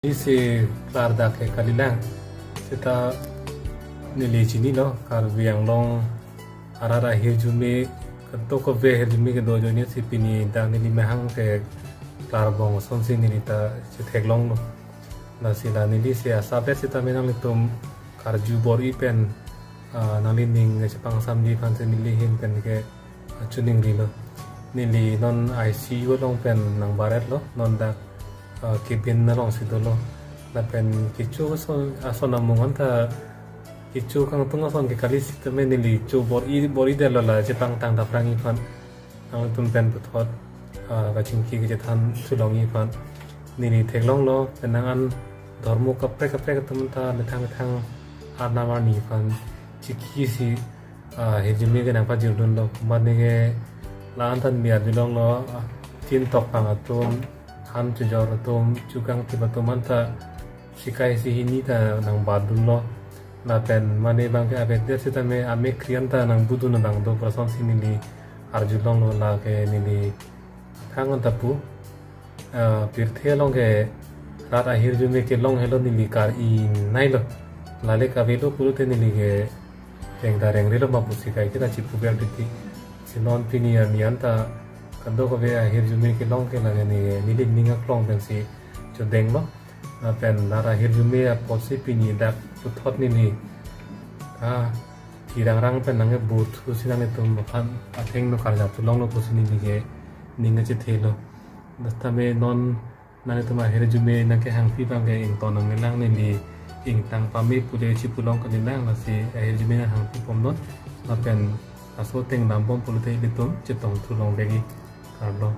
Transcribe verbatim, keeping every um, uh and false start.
Isi klardak ke kalilang. Seta neli chinilo, Karbi Anglong arat ahirjume, kadokave ahirjume kedo ajoine si pini dak neli mahang ke klarbom asonsi neli ta chetheklonglo. Lasi la neli si asapet seta me nanglitum karju bor-i pen, ah, nanglining chepangsamji aphansi neli ahin pen ke, ah, chuning rilo. Neli non I C U along pen nangbaretlo, non dak, ah, cabin alongsi dolo. Lapen kecho ason, ason amung anta kecho kangtung ason ke kali sitame neli cho bor-i, bor-idetlo la chepangtang daprangji aphan. Nangtum pen puthot, ah, kachingki kachethan thulongji aphan. Neli theklonglo, penang an dhormo kaprek kaprek atum ta methang methang arnam arni aphan chikisi, ah, ahirjume ke nangpajirdunlo. Mane ke la-an tan biar julonglo, ah, tin tokpang atum, han chojor atum, chukangtip atum anta sikaisi hini ta nangbadunlo. Lapen mane abang ke avedetsi tame amekri anta nangbudun abang do pu asonsi neli arjulonglo, lake neli thang anta pu, ah, pirthe along ke rat ahirjume kelong helo neli kar-i nailo. Lale kavelo pulote neli ke rengda rengrelo ma pusi kaike ta chipuver titi. Si non pini arni anta kadokave ahirjume kelong ke lake neli, nelining aklong pensi chodenglo. Lapen rat ahirjume apotsi pini dak puthot neli, ah, thirangrang pen nangkebor thusi nanglitum aphan athengno karjap thulonglo pusi neli ke ning kachethelo. Sitame non nanglitum ahirjume nangkehangpi abang ke ington nangnelang, neli ingtang pame pule chipulong kalilang, lasi ahirjume nanghangpi bomnon. Lapen laso ateng dambom pulote ilitum chetong thulongvekji. Kardom.